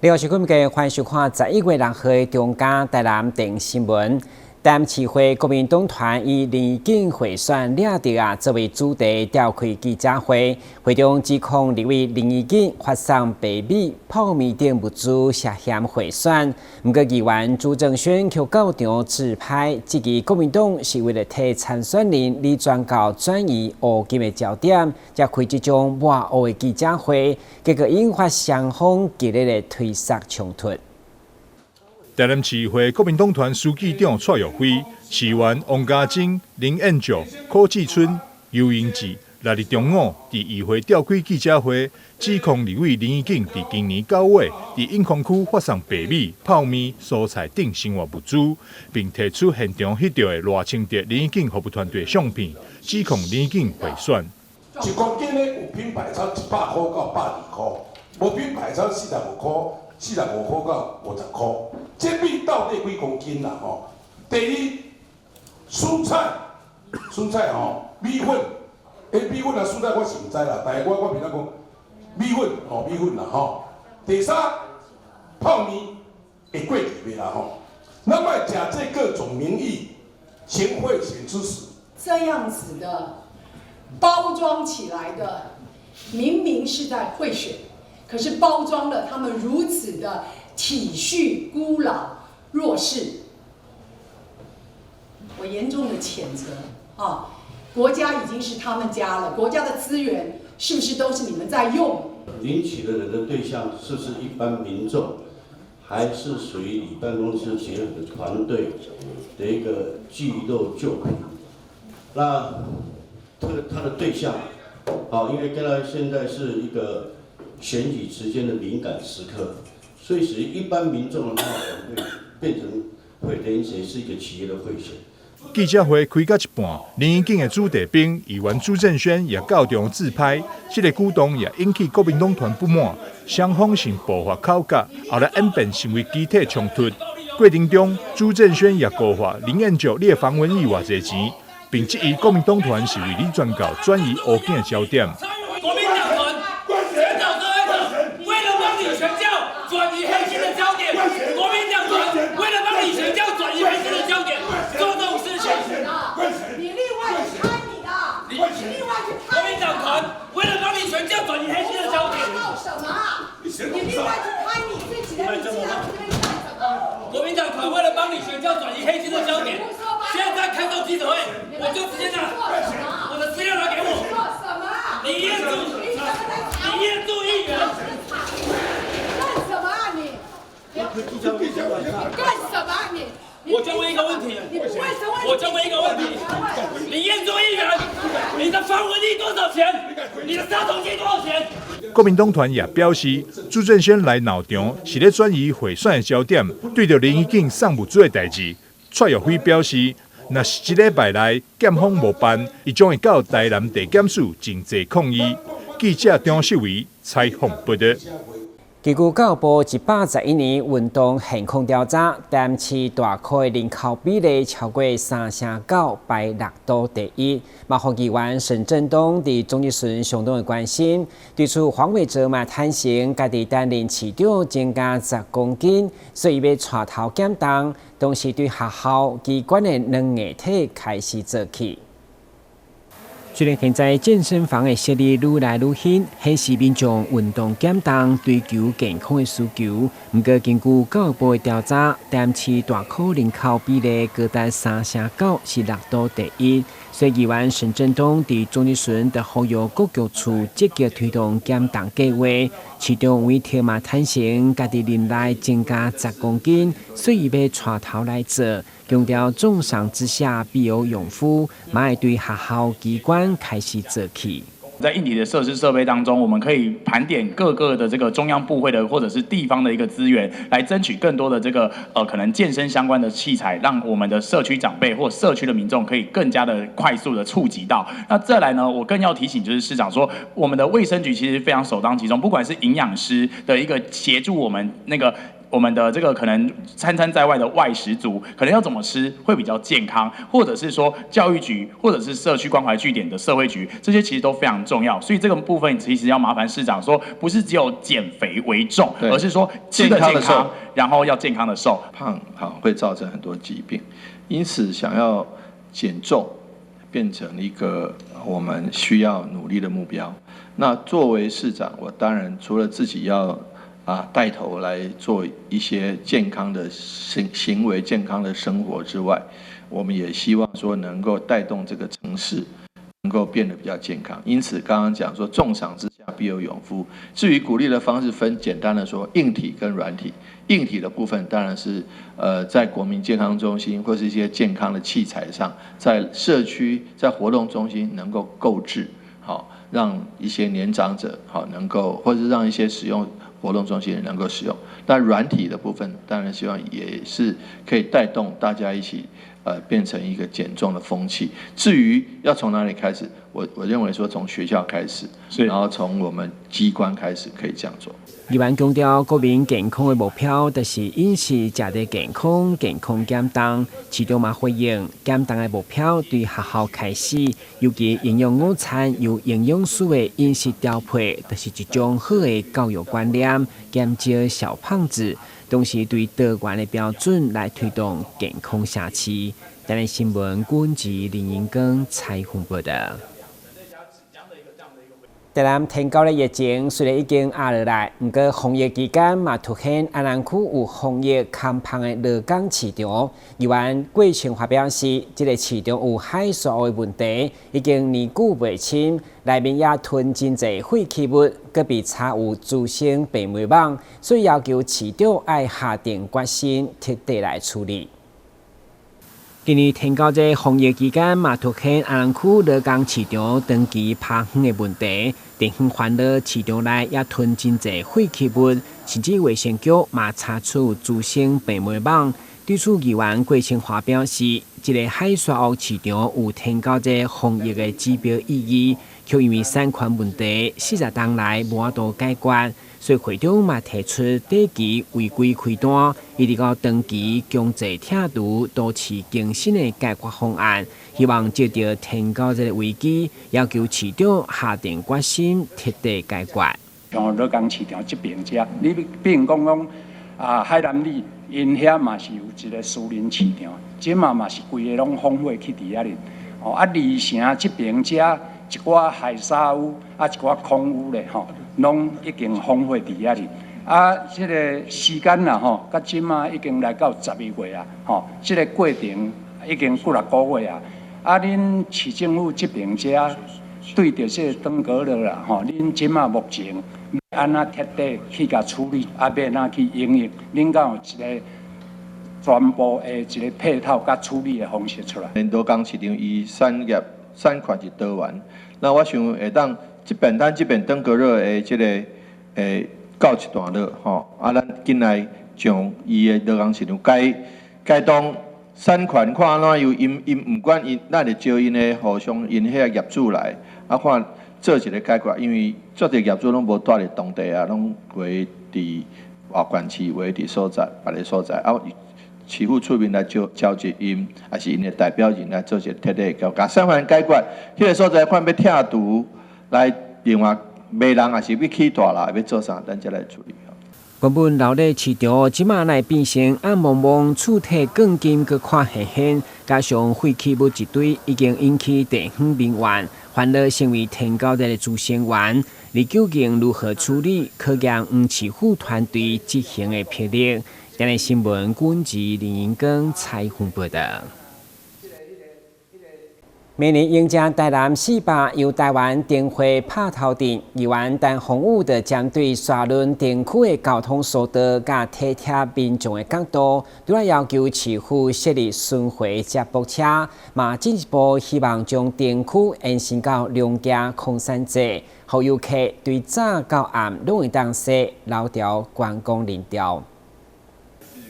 另外是今日歡迎收看11月6號的中嘉台南電視新聞。台南市會國民黨團以林宜景賄選掠著啊作為主題召開記者會，會中指控立委林宜景發送白米、泡麵等物資涉嫌賄選。毋過議員朱正軒卻到場自拍，質疑國民黨是為了替參選人李全教轉移烏金的焦點，才開這種抹烏的記者會，結果引發雙方激烈的推捒衝突。台南市會國民黨團書記長蔡育飛、市議員王家珍、林彥照、柯志春、游英志，六日中午佇議會召開記者會，指控立委林宜景佇今年9月佇永康區發送白米、泡麵、蔬菜等生活物資，並提出現場翕著的賴清德、林宜景服務團隊相片，指控林宜景賄選。1公斤咧有品牌差100塊到120塊，無品牌差45塊。45塊到50塊，這米到底幾公斤啦？吼，第二，蔬菜，蔬菜吼，米粉，米粉啊，蔬菜我是毋知啦，但是我我平常講米粉吼，米粉啦吼。第三，泡麵會過期袂啦吼？咱莫假借各種名義行賄選之實。這樣子的包裝起來的，明明是在賄選。可是包裝了他們如此的體恤孤老弱勢，我嚴重的譴責啊！國家已經是他們家了，國家的資源是不是都是你們在用？領取的人的對象是不是一般民眾，還是屬於李辦公室結合的團隊的一個濟弱救貧？那這個他的對象，好，因為跟他現在是一個選舉之間的敏感時刻，所以屬於一般民眾的話，會變成會連結是一個企業的賄選。記者會開到一半，林宜景的子弟兵議員朱正軒也到場自拍，這个舉動也引起國民黨團不滿，雙方先爆發口角，後來演變成為肢體衝突。過程中，朱正軒也告發林彥照你的防蚊液偌濟錢，並質疑國民黨團是為李全教轉移烏金的焦點。國民黨團全黨都為了幫李全教轉移黑金的焦點，國民黨團為了幫李全教轉移黑金的焦點，做這種事情。你另外去開你的，你另外去開。國民黨團為了幫李全教轉移黑金的焦點。鬧什麼？你另外去開你自己的，你進來這邊幹什麼？國民黨團為了幫李全教轉移黑金的焦點，現在開這記者會，我就直接拿我的資料拿給我。做什麼？李彥柱，李彥柱議員。幹什麼啊你？幹什麼啊你？我就問一個問題，我就問一個問題，李彥柱議員，你的防蚊液多少錢？你的殺蟲劑多少錢？國民黨團也表示，朱正軒來鬧場是咧轉移賄選的焦點，對著林宜景送物資的代誌，蔡育飛表示，若是這禮拜內檢方無辦，伊將會到台南地檢署陳情抗議。記者張秀維採訪報導。根據教育部111年運動現況調查，台南市大科的人口比例超過3成9，排六都第一。嘛予議員沈振東佇總質詢相當的關心，對此黃偉哲嘛坦承，家己擔任市長增加10公斤，所以欲帶頭減重，同時對學校機關的軟硬體開始做起。雖然現在健身房的設立愈來愈興，顯示民眾運動減重、追求健康的需求。毋過，根據教育部的調查，台南市大科人口比例高達3成9，是六都第一。所以，議員沈振東佇總質詢就呼籲各局處積極推動減重計劃。市長韋特嘛坦承，家己任內增加十公斤，所以欲帶頭來做，強調重賞之下必有勇夫，嘛會對學校機關開始做起。在硬體的設施設備當中，我們可以盤點各個的這個中央部會的或者是地方的一個資源，來爭取更多的這個可能健身相關的器材，讓我們的社區長輩或社區的民眾可以更加的快速的觸及到。那再來呢，我更要提醒就是市長說，我們的衛生局其實非常首當其衝，不管是營養師的一個協助，我們那個我們的這個可能餐餐在外的外食族，可能要怎麼吃會比較健康，或者是說教育局，或者是社區關懷據點的社會局，這些其實都非常重要。所以這個部分其實要麻煩市長說，不是只有減肥為重，而是說吃得健康，然後要健康的瘦。胖好會造成很多疾病，因此想要減重變成一個我們需要努力的目標。那作為市長，我當然除了自己要帶頭來做一些健康的行為、健康的生活之外，我們也希望說能夠帶動這個城市能夠變得比較健康。因此，剛剛講說重賞之下必有勇夫。至於鼓勵的方式，分簡單的說，硬體跟軟體。硬體的部分當然是在國民健康中心或是一些健康的器材上，在社區、在活動中心能夠購置，好讓一些年長者好能夠，或是讓一些使用活動中心能夠使用。那軟體的部分，當然希望也是可以帶動大家一起，變成一個減重的風氣。至於要從哪裡開始，我認為說從學校開始，然後從我們機關開始，可以這樣做。議員強調，國民健康的目標就是飲食食得健康，健康減重。市長嘛回應，減重的目標對學校開始，尤其營養午餐由營養師的飲食調配，就是一種好的教育觀念，減少小胖子。同時對多元的標準來推動健康社區。台南新聞，阮是林英光採訪報導。台南天狗的疫情雖然已經壓落來，毋過防疫期間嘛凸顯安南區有防疫空芳的羅港市場。議員郭清華表示，這个市場有海沙的問題，已經年久未清，內面也囤真濟廢棄物，閣被查有滋生病媒蠓，所以要求市長愛下定決心，徹底來處理。今年天狗節防疫期間，嘛凸顯安南區羅江市場長期拋荒的問題。地方煩惱市場內也囤真濟廢棄物，甚至衛生局嘛查出滋生病媒蠓。對此，議員郭清華表示，這个海沙屋市場有天狗節防疫的指標意義，卻因為產權問題，40冬來無法度解決。所以會長嘛提出短期違規開單，一直到長期強制拆除都市更新的解決方案，希望藉著天狗節的危機，要求市長下定決心徹底解決。像羅江市場這邊遮，你比如講講啊，海南里𪜶遐嘛是有一个私人市場，這馬嘛是規个攏荒廢去佇遐咧。哦，啊，二城這邊遮一寡海沙屋啊，一寡空屋咧，吼，攏已經荒廢佇遐咧。啊，這个時間啦，吼，到這馬已經來到12月啊，吼，這个過程已經幾若個月啊。啊，恁市政府這邊遮對著這個登革熱啦，吼，恁這馬目前按怎徹底去共處理，啊，欲按怎去應用？恁敢有一个全部的一个配套佮處理的方式出來？羅江市場伊產業產權是多元，那我想會當這邊咱這邊登革熱的這个告一段落吼，啊，咱緊來將伊的羅江市場該該當產權看按怎由𪜶𪜶毋管𪜶，咱會招𪜶的互相𪜶遐業主來，啊看做一个解決，因為足濟業主攏無蹛佇當地啊，攏有的佇外縣市，有的佇所在別个所在，啊，市府出面來召召集𪜶，抑是𪜶的代表人來做一个徹底的共產權解決，彼个所在看欲拆除來另外賣人，抑是欲起大樓，欲做啥，咱才來處理。原本鬧熱市場，這馬來變成暗濛濛，厝體鋼筋閣看現現，加上廢棄物一堆，已經引起地方民怨，煩惱成為天狗節的滋生源。而究竟如何處理，考驗黃市府團隊執行的魄力。台南新聞，阮是林英光採訪報導。明年迎接台南400由台灣燈會拍頭陣，議員陳宏宇就針對沙崙燈區的交通疏導佮體貼民眾的角度，除了要求市府設立巡迴接駁車，嘛進一步希望將燈區延伸到龍崎空山節，予遊客對早到暗攏會當踅留著觀光人潮。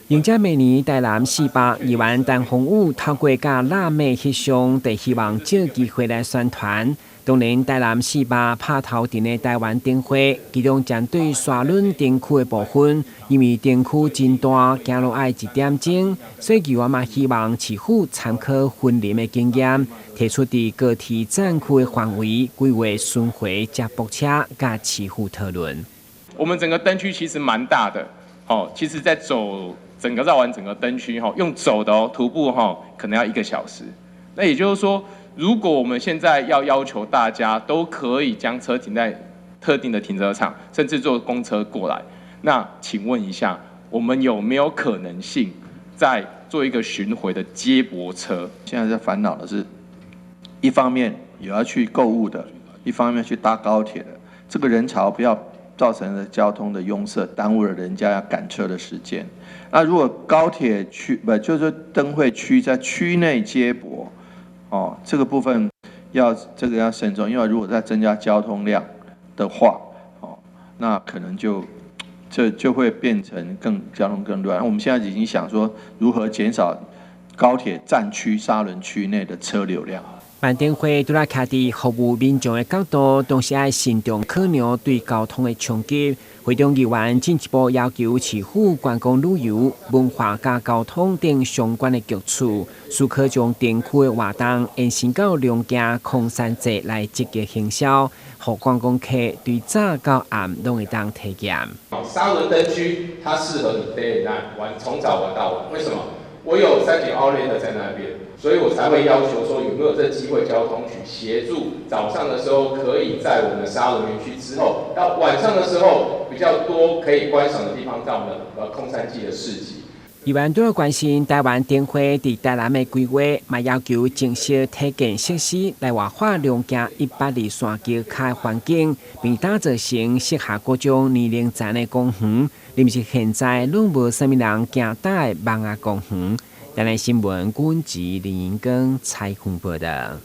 迎接明年台南400，議員陳宏宇透過佮辣妹翕相，就希望藉機會來宣傳。當然，台南四壩拍頭陣的台灣燈會，其中針對沙崙燈區的部分，因為燈區真大，行路愛一點鐘，所以議員嘛希望市府參考雲林的經驗，提出佇高鐵站區的範圍規劃巡迴接駁車，佮市府討論。我們整個燈區其實蠻大的，哦，其實在走整個繞完整個燈區，吼，用走的哦，徒步吼，可能要1個小時。那也就是說，如果我們現在要要求大家都可以將車停在特定的停車場，甚至坐公車過來，那請問一下，我們有沒有可能性再做一個巡迴的接駁車？現在在煩惱的是，一方面有要去購物的，一方面去搭高鐵的，這個人潮不要造成了交通的擁塞，耽誤了人家要趕車的時間。那如果高鐵區不就是燈會區在區內接駁？哦，這個部分要這個要慎重，因為如果再增加交通量的話，哦，那可能就這就會變成更交通更亂。我們現在已經想說如何減少高鐵站區沙崙區內的車流量。辦燈會除了徛佇服務民眾的角度，同時愛慎重考量對交通的衝擊。會中議員進一步要求市府觀光旅遊、文化佮交通等相關的局處，思考將燈區的活動延伸到龍行空山節來積極行銷，予觀光客對早到暗攏會當體驗。沙崙燈區它適合你 day and night 玩，從早玩到晚。為什麼？我有三井奧萊特在那邊，所以我才會要求說有沒有這機會交通局協助，早上的時候可以在我們的沙崙園區之後，到晚上的時候比較多可以觀賞的地方，在我們的空山祭的市集。議員除了關心台灣燈會佇台南的規劃，嘛要求增設體健設施來活化龍行123橋跤的環境，並打造成適合各種年齡層的公園。毋是現在攏無啥物人行搭的蠓仔公園。台南新聞阮吉林英光採訪報導。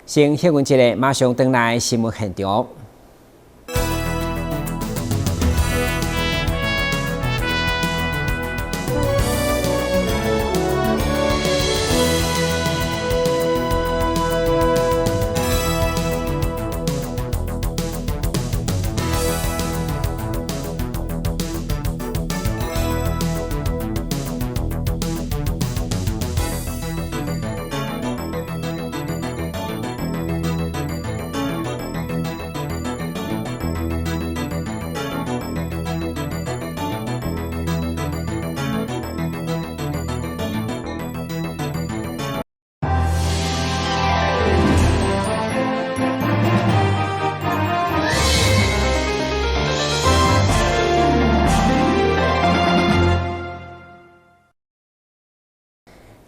先歇困一下，馬上轉來新聞現場。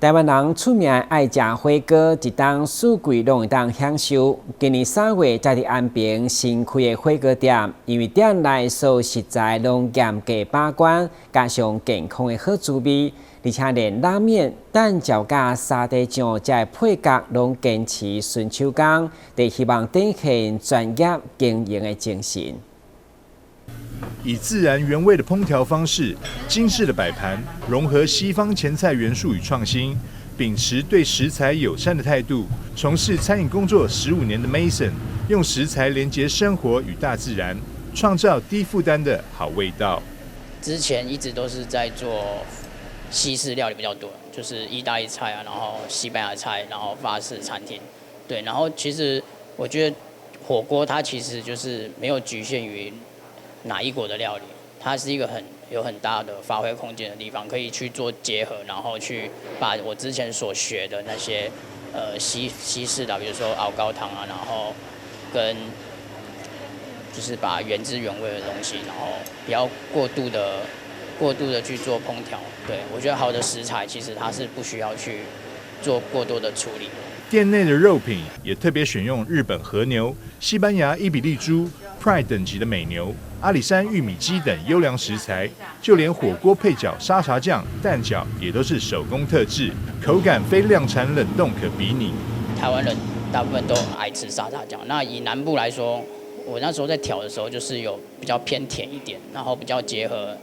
台灣人出名愛食火鍋，一冬四季攏會當享受。今年3月才佇安平新開的火鍋店，因為店內所有食材攏嚴格把關，加上健康的好滋味，而且連拉麵、蛋餃佮沙茶醬這个配角攏堅持純手工，佇希望展現專業經營的精神。以自然原味的烹調方式，精緻的擺盤，融合西方前菜元素與創新，秉持對食材友善的態度，從事餐飲工作15年的 Mason，用食材連接生活與大自然，創造低負擔的好味道。之前一直都是在做西式料理比較多，就是意大利菜啊，然後西班牙菜，然後法式餐廳。對，然後其實我覺得火鍋它其實就是沒有局限於哪一國的料理，它是一個很有很大的發揮空間的地方，可以去做結合，然後去把我之前所學的那些西式的，比如說熬高湯啊，然後跟就是把原汁原味的東西，然後不要過度的去做烹調。對，我覺得好的食材其實它是不需要去做過多的處理。店內的肉品也特別選用日本和牛、西班牙伊比利豬、Prime 等級的美牛、阿里山玉米雞等優良食材，就連火鍋配角沙茶醬、蛋餃也都是手工特製，口感非量產冷凍可比擬。台灣人大部分都愛吃沙茶醬，那以南部來說，我那時候在調的時候，就是有比較偏甜一點，然後比較結合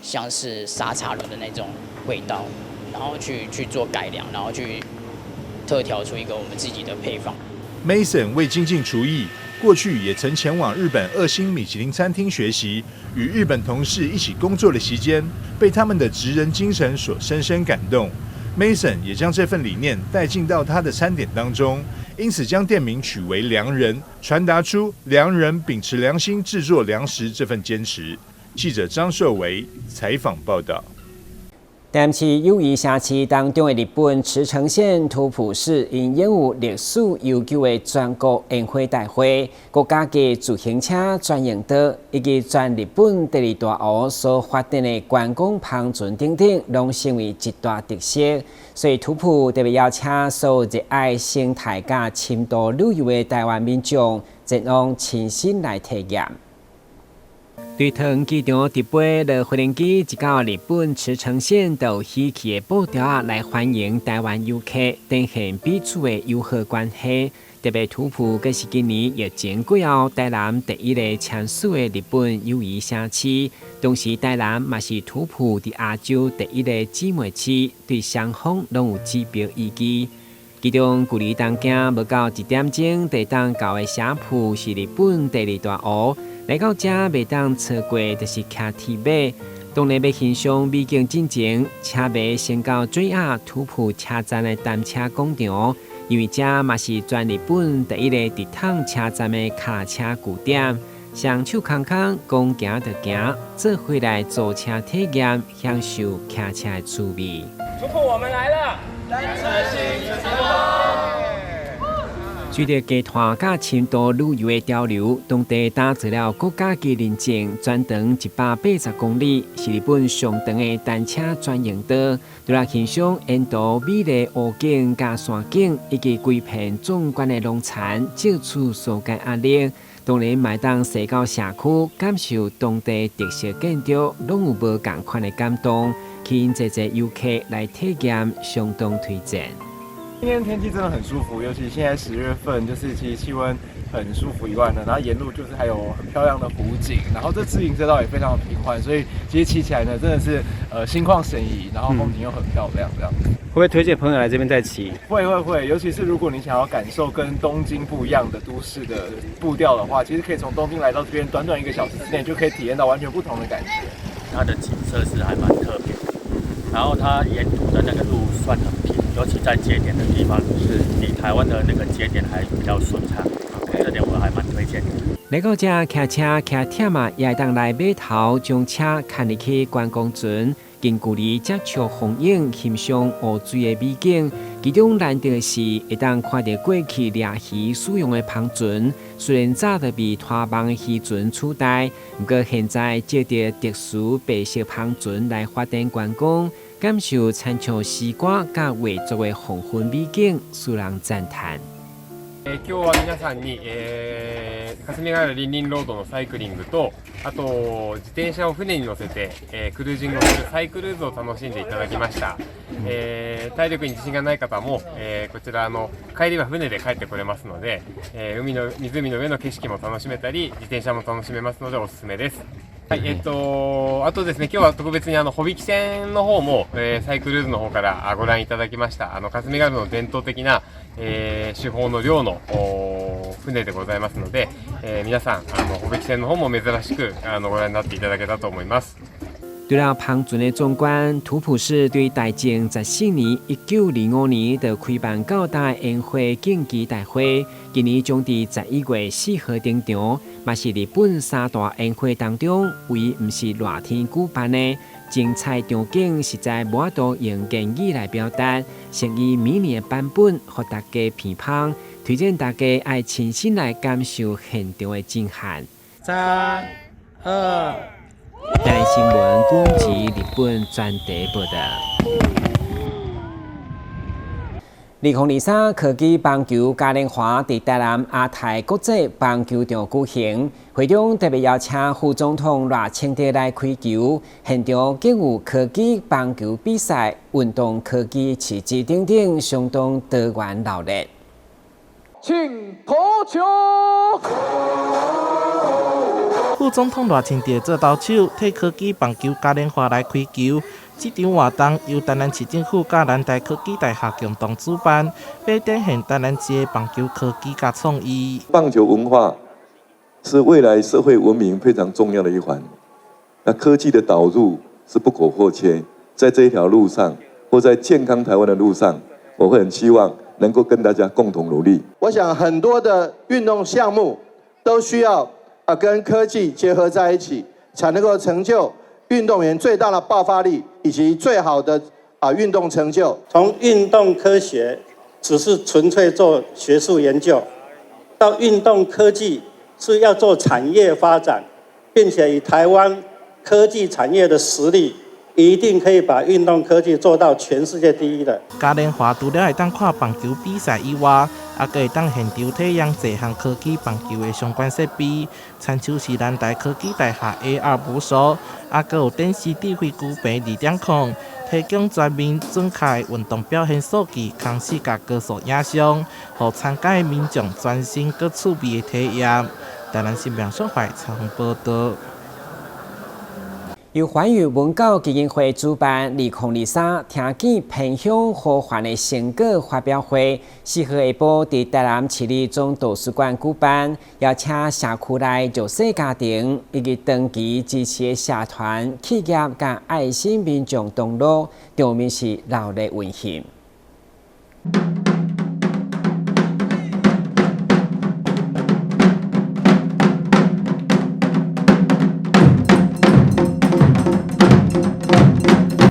像是沙茶滷的那種味道，然後去做改良，然後去特調出一個我們自己的配方。Mason 為精進廚藝，過去也曾前往日本二星米其林餐廳學習，與日本同事一起工作的期間，被他們的職人精神所深深感動。Mason 也將這份理念帶進到他的餐點當中，因此將店名取為良人，傳達出良人秉持良心製作糧食這份堅持。記者張壽維採訪報道。台南市友誼城市當中的日本茨城縣塗浦市，因擁有歷史悠久的全國煙火大會、國家級自行車專用道以及全日本第二大湖所發展的觀光帆船等等，攏成為一大特色。所以塗浦特別邀請所有熱愛生態佮深度旅遊的台灣民眾，前往親身來體驗。對桃園機場直飛落飛行機，一到日本茨城縣，就有喜氣的布條來歡迎台灣遊客，展現彼此的友好關係。特別塗浦，閣是今年疫情過後，台南第一個簽署的日本友誼城市。同時，台南嘛是塗浦佇亞洲第一个姊妹市，對雙方攏有指標意義。其中，距離東京無夠一點鐘，就當到的霞浦是日本第二大湖。來到遮袂當錯過，就是騎鐵馬。當然欲欣賞美景進前，請欲先到 JR 塗浦車站的單車廣場，因為遮嘛是全日本第一个直筒車站的跤車據點。雙手空空，講行就行，做伙來租車體驗，享受騎車的趣味。塗浦，我們來了，單車行成功。隨著低碳佮深度旅遊的潮流，當地打造了國家級認證，全長180公里，是日本上長的單車專用道。除了欣賞沿途美麗湖景佮山景，以及規片壯觀的農田，借此紓解壓力。當然，嘛會當踅到社區，感受當地特色建築，攏有無仝款的感動，吸引濟濟遊客來體驗，相當推薦。今天天氣真的很舒服，尤其現在10月份，就是其實氣溫很舒服以外呢，然後沿路就是還有很漂亮的湖景，然後這自行車道也非常的平緩，所以其實騎起來呢真的是心曠神怡，然後風景又很漂亮，這樣。會不會推薦朋友來這邊再騎？會會會，尤其是如果你想要感受跟東京不一樣的都市的步調的話，其實可以從東京來到這邊，短短一個小時之內就可以體驗到完全不同的感覺。它的景色是還蠻特別的，然後它沿途的那個路算很平，尤其在節點的地方，是比台灣的那個節點還比較順暢，這點我還蠻推薦的。來到遮騎車騎忝仔，也會當來碼頭將車牽入去觀光船，近距離接觸風影，欣賞湖水的美景。其中難得的是，會當看著過去掠魚使用的帆船，雖然早就被拖網的漁船取代，毋過現在藉著特殊白色帆船來發展觀光，感受親像詩歌佮畫作的黃昏美景，使人讚嘆。今日は皆さんに、霞ヶ浦りんりんロードのサイクリングと、あと自転車を船に乗せて、クルージングをするサイクルーズを楽しんでいただきました。体力に自信がない方も、こちらの帰りは船で帰ってこれますので、海の湖の上の景色も楽しめたり、自転車も楽しめますのでおすすめです。はい、あとですね、今日は特別に帆引き船の方も、サイクルーズの方からご覧いただきました。霞ヶ浦の伝統的な、手法の漁の船でございますので、皆さん、帆引き船の方も珍しく、ご覧になっていただけたと思います。除了帆船的壯觀，塗浦市對大正14年1925年就開辦到今煙火競技大會，今年將佇11月4號登場，嘛是日本三大煙火當中唯一毋是熱天舉辦的。精彩場景實在無法度用言語來表達，先以迷你的版本予大家鼻芳，推薦大家愛親身來感受現場的震撼。三、二。台新聞古籍日本專題報道。2023科技棒球嘉年華佇台南亞太國際棒球場舉行，會中特別邀請副總統賴清德來開球，現場更有科技棒球比賽、運動科技市集等等，相當多元鬧熱。請投球。副總統賴清德做投手，替科技棒球嘉年華來開球。這場活動由台南市政府佮南台科技大學共同主辦，欲展現台南市的棒球科技佮創意。棒球文化是未來社會文明非常重要的一環，那科技的導入是不可或缺。在這一條路上，或在健康台灣的路上，我會很希望能夠跟大家共同努力。我想很多的運動項目都需要跟科技結合在一起，才能夠成就運動員最大的爆發力以及最好的運動成就。從運動科學只是純粹做學術研究，到運動科技是要做產業發展，並且以台灣科技產業的實力，一定可以把運動科技做到全世界第一的。嘉年華除了會當看棒球比賽以外，猶閣會當現場體驗濟項科技棒球的相關設備，親像是南台科技大學 AR 捕手，猶閣有展示智慧球棚2.0，提供全面準確的運動表現數據，空視佮高速影像，予參加的民眾全新閣趣味的體驗。台南新聞小懷採訪報導。由環宇文教基金會主辦，2023聽見偏鄉呼喚的成果發表會，4號下晡佇台南市立總圖書館舉辦，邀請社區內弱勢家庭以及長期支持的社團、企業佮愛心民眾同樂，場面是熱鬧溫馨。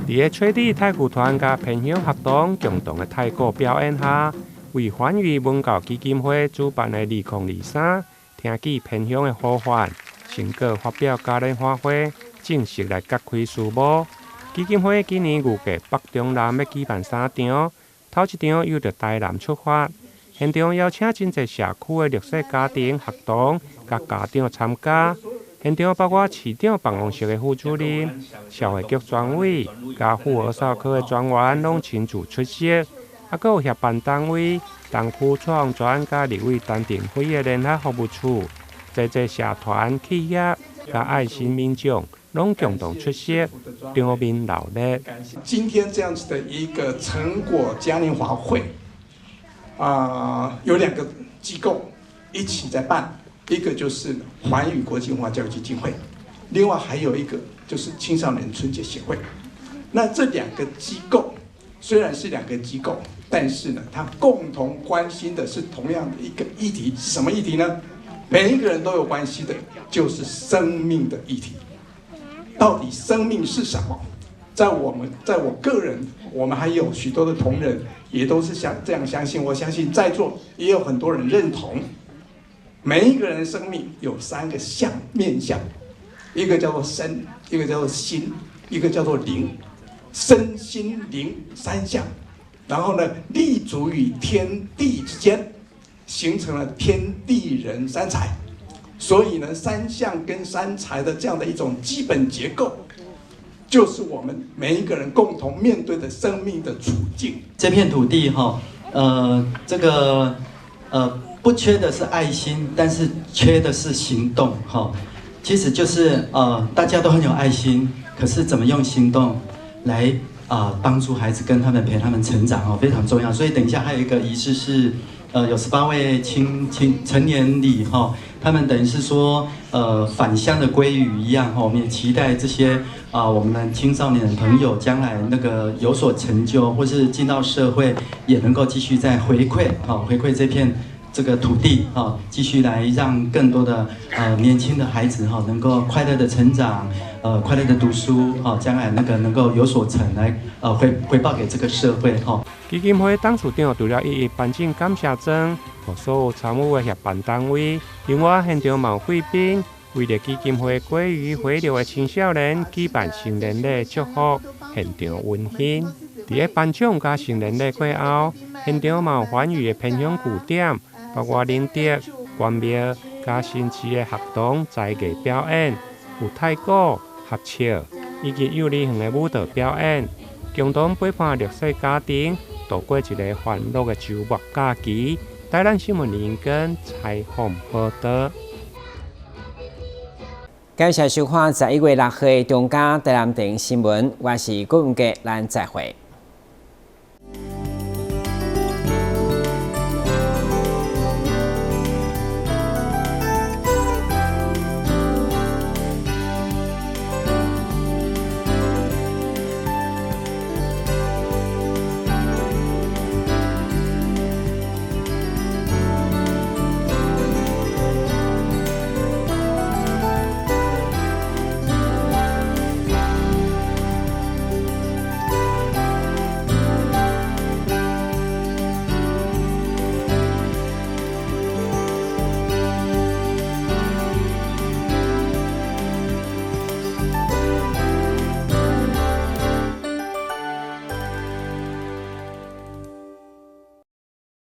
佇个吹笛太鼓團佮偏鄉學堂共同的太鼓表演下，為環宇文教基金會主辦的2023聽見偏鄉的呼喚成果發表嘉年華會正式來揭開序幕。基金會今年預計北中南欲舉辦3場，頭一場由著台南出發，現場邀請真濟社區的弱勢家庭、學童佮家長參加。現場包括市長辦公室的副主任、社會局專委、佮婦兒少科的專員攏親自出席，啊，閣有協辦單位、東區蔡宏全佮立委陳亭妃的聯合服務處、濟濟社團、企業佮愛心民眾攏共同出席，場面熱鬧。今天這樣子的一個成果嘉年華會，有兩個機構一起在辦。一個就是環宇國際文化教育基金會，另外還有一個就是青少年春節協會。那這兩個機構雖然是兩個機構，但是呢，它共同關心的是同樣的一個議題，是什麼議題呢？每一個人都有關係的，就是生命的議題。到底生命是什麼？在我個人，我們還有許多的同仁也都是這樣相信。我相信在座也有很多人認同。每一個人生命有3個相面相，一個叫做身，一個叫做心，一個叫做靈，身心靈三相，然後呢，立足於天地之間，形成了天地人三才。所以呢，三相跟三才的這樣的一種基本結構，就是我們每一個人共同面對的生命的處境。這片土地哈，這個不缺的是愛心，但是缺的是行動，哈，其實就是大家都很有愛心，可是怎麼用行動來幫助孩子，跟他們陪他們成長，哦，非常重要。所以等一下還有一個儀式是，有18位成年禮，哈，他們等於是說，返鄉的鮭魚一樣，哈，我們也期待這些我們的青少年的朋友將來那個有所成就，或是進到社會，也能夠繼續再回饋，哈，回饋這片。這個土地哈，繼續來讓更多的年輕的孩子哈，能夠快樂的成長，快樂的讀書哈，將來那個能夠有所成，來回報給這個社會哈。基金會董事長除了一一頒獎感謝狀，予所有參與的協辦單位，另外現場嘛有貴賓為著基金會鮭魚回流的青少年舉辦成年禮祝福，現場溫馨。佇咧頒獎佮成年禮過後，現場嘛有環宇的偏鄉據點。包括林德、關廟、佮新市的學童才藝表演，有太鼓、合唱以及幼兒園的舞蹈表演，共同陪伴弱勢家庭度過一個歡樂的週末假期。台南新聞林根採訪報導。感謝收看11月6號的中嘉台南電新聞，我是郭文傑，咱再會。